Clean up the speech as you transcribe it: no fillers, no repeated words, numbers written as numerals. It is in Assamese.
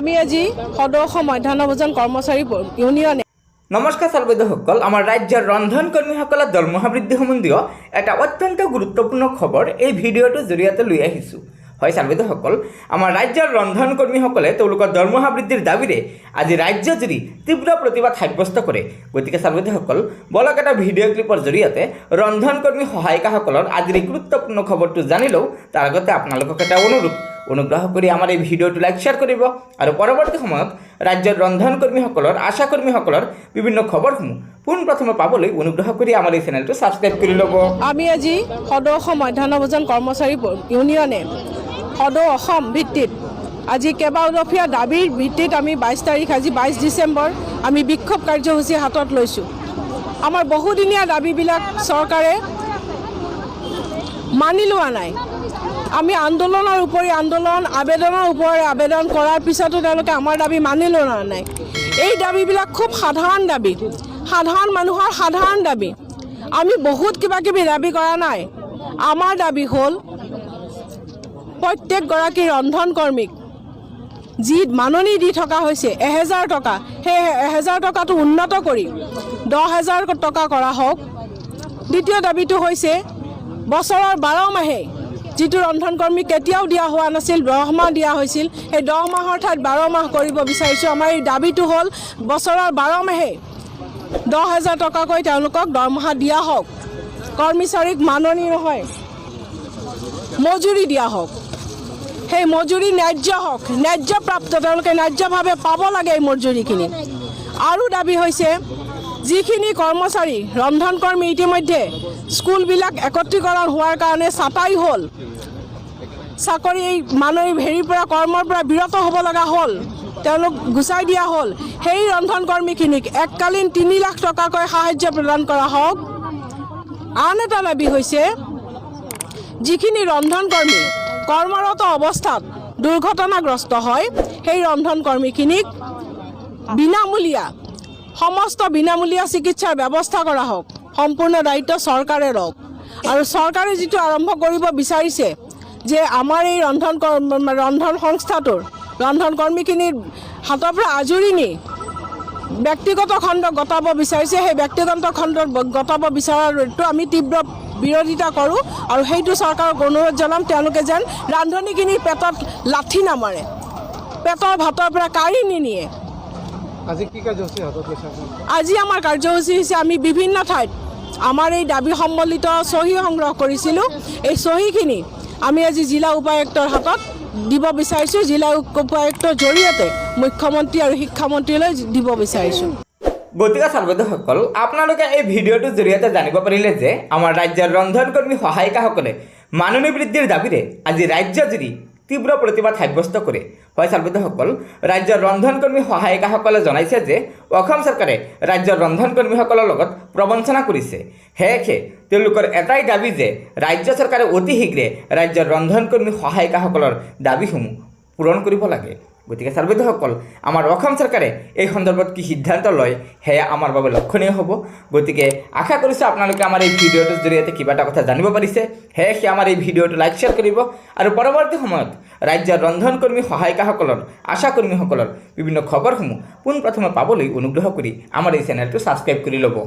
আমি আজি সদৌ অসম মধ্যাহ্ন ভোজন কৰ্মচাৰী ইউনিয়নে নমস্কাৰ ছাৰ বাইদেউসকল, আমাৰ ৰাজ্যৰ ৰন্ধন কৰ্মীসকলৰ দৰমহা বৃদ্ধি সম্বন্ধীয় এটা অত্যন্ত গুৰুত্বপূৰ্ণ খবৰ এই ভিডিঅ'টোৰ জৰিয়তে লৈ আহিছোঁ। হয় ছাৰ বাইদেউসকল, আমাৰ ৰাজ্যৰ ৰন্ধন কৰ্মীসকলে তেওঁলোকৰ দৰমহা বৃদ্ধিৰ দাবীৰে আজি ৰাজ্যজুৰি তীব্ৰ প্ৰতিবাদ সাব্যস্ত কৰে। গতিকে ছাৰ বাইদেউসকল, বলক এটা ভিডিঅ' ক্লিপৰ জৰিয়তে ৰন্ধন কৰ্মী সহায়িকাসকলৰ আজিৰ এই গুৰুত্বপূৰ্ণ খবৰটো জানি লওঁ। তাৰ আগতে আপোনালোকক এটা অনুৰোধ, অনুগ্ৰহ কৰি আমাৰ এই ভিডিঅ'টো লাইক, শ্বেয়াৰ কৰিব আৰু পৰৱৰ্তী সময়ত ৰাজ্যৰ ৰন্ধন কৰ্মীসকলৰ, আশাকৰ্মীসকলৰ বিভিন্ন খবৰসমূহ পোনপ্ৰথমে পাবলৈ অনুগ্ৰহ কৰি আমাৰ এই চেনেলটো ছাবস্ক্ৰাইব কৰি ল'ব। আমি আজি সদৌ অসম মধ্যাহ্ন ভোজন কৰ্মচাৰী ইউনিয়নে সদৌ অসম ভিত্তিত আজি কেইবাদফীয়া দাবীৰ ভিত্তিত আমি 22 তাৰিখ, আজি 22 ডিচেম্বৰ, আমি বিক্ষোভ কাৰ্যসূচী হাতত লৈছোঁ। আমাৰ বহুদিনীয়া দাবীবিলাক চৰকাৰে মানি লোৱা নাই। আমি আন্দোলনৰ উপৰি আন্দোলন, আবেদনৰ ওপৰে আবেদন কৰাৰ পিছতো তেওঁলোকে আমাৰ দাবী মানি লোৱা নাই। এই দাবীবিলাক খুব সাধাৰণ দাবী, সাধাৰণ মানুহৰ সাধাৰণ দাবী। আমি বহুত কিবা কিবি দাবী কৰা নাই। আমাৰ দাবী হ'ল প্ৰত্যেকগৰাকী ৰন্ধন কৰ্মীক যি মাননি দি থকা হৈছে 1000 টকা, সেই 1000 টকাটো উন্নত কৰি 10,000 টকা কৰা হওক। দ্বিতীয় দাবীটো হৈছে বছৰৰ 12 মাহে, যিটো ৰন্ধন কৰ্মীক কেতিয়াও দিয়া হোৱা নাছিল, 10 মাহ দিয়া হৈছিল, সেই 10 মাহৰ ঠাইত 12 মাহ কৰিব বিচাৰিছোঁ। আমাৰ এই দাবীটো হ'ল বছৰৰ 12 মাহে 10,000 টকাকৈ তেওঁলোকক দৰমহা দিয়া হওক। কৰ্মচাৰীক মাননি নহয়, মজুৰি দিয়া হওক। সেই মজুৰি ন্যায্য হওক, ন্যায্যপ্ৰাপ্ত, তেওঁলোকে ন্যায্যভাৱে পাব লাগে এই মজুৰিখিনি। আৰু দাবী হৈছে যিখিনি কৰ্মচাৰী, ৰন্ধন কৰ্মী ইতিমধ্যে স্কুলবিলাক একত্ৰীকৰণ হোৱাৰ কাৰণে ছাঁটাই হ'ল, চাকৰি মাননি হেৰিৰ পৰা, কৰ্মৰ পৰা বিৰত হ'ব লগা হ'ল, তেওঁলোক গুচাই দিয়া হ'ল, সেই ৰন্ধন কৰ্মীখিনিক এককালীন 3 লাখ টকাকৈ সাহাৰ্য প্ৰদান কৰা হওক। আন এটা দাবী হৈছে যিখিনি ৰন্ধন কৰ্মী কৰ্মৰত অৱস্থাত দুৰ্ঘটনাগ্ৰস্ত হয়, সেই ৰন্ধন কৰ্মীখিনিক বিনামূলীয়া, সমস্ত বিনামূলীয়া চিকিৎসাৰ ব্যৱস্থা কৰা হওক। সম্পূৰ্ণ দায়িত্ব চৰকাৰে লওক। আৰু চৰকাৰে যিটো আৰম্ভ কৰিব বিচাৰিছে যে আমাৰ এই ৰন্ধন সংস্থাটোৰ ৰন্ধন কৰ্মীখিনিৰ হাতৰ পৰা আজুৰি নি ব্যক্তিগত খণ্ড গতাব বিচাৰিছে, সেই ব্যক্তিগত খণ্ডত গতাব বিচৰাটো আমি তীব্ৰ বিৰোধিতা কৰোঁ। আৰু সেইটো চৰকাৰক অনুৰোধ জনাম, তেওঁলোকে যেন ৰান্ধনীখিনিৰ পেটত লাথি নামাৰে, পেটৰ ভাতৰ পৰা কাঢ়ি নিনিয়ে। আজি কি কাৰ্যসূচী হাতত লৈছে আপোনালোকে? আজি আমাৰ কাৰ্যসূচী হৈছে আমি বিভিন্ন ঠাইত আমাৰ এই দাবী সম্বলিত চহী সংগ্ৰহ কৰিছিলোঁ। এই চহীখিনি আমি আজি জিলা উপায়ুক্তৰ হাতত দিব বিচাৰিছোঁ। জিলা উপায়ুক্তৰ জৰিয়তে মুখ্যমন্ত্ৰী আৰু শিক্ষামন্ত্ৰীলৈ দিব বিচাৰিছোঁ। গতিকে ছাৰ বাইদেউসকল, আপোনালোকে এই ভিডিঅ'টোৰ জৰিয়তে জানিব পাৰিলে যে আমাৰ ৰাজ্যৰ ৰন্ধন কৰ্মী সহায়িকাসকলে মাননি বৃদ্ধিৰ দাবীৰে আজি ৰাজ্যজুৰি তীব্ৰ প্ৰতিবাদ সাব্যস্ত কৰে। হয় ছাৰ বাইদেউসকল, ৰাজ্যৰ ৰন্ধন কৰ্মী সহায়িকাসকলে জনাইছে যে অসম চৰকাৰে ৰাজ্যৰ ৰন্ধন কৰ্মীসকলৰ লগত প্ৰবঞ্চনা কৰিছে। সেয়েহে তেওঁলোকৰ এটাই দাবী যে ৰাজ্য চৰকাৰে অতি শীঘ্ৰে ৰাজ্যৰ ৰন্ধন কৰ্মী সহায়িকাসকলৰ দাবীসমূহ পূৰণ কৰিব লাগে। গতিকে ছাৰ বাইদেউসকল, আমাৰ অসম চৰকাৰে এই সন্দৰ্ভত কি সিদ্ধান্ত লয়, সেয়া আমাৰ বাবে লক্ষণীয় হ'ব। গতিকে আশা কৰিছোঁ আপোনালোকে আমাৰ এই ভিডিঅ'টোৰ জৰিয়তে কিবা এটা কথা জানিব পাৰিছে। সেয়েহে আমাৰ এই ভিডিঅ'টো লাইক, শ্বেয়াৰ কৰিব আৰু পৰৱৰ্তী সময়ত ৰাজ্যৰ ৰন্ধন কৰ্মী সহায়িকাসকলৰ, আশাকৰ্মীসকলৰ বিভিন্ন খবৰসমূহ পোনপ্ৰথমে পাবলৈ অনুগ্ৰহ কৰি আমাৰ এই চেনেলটো ছাবস্ক্ৰাইব কৰি ল'ব।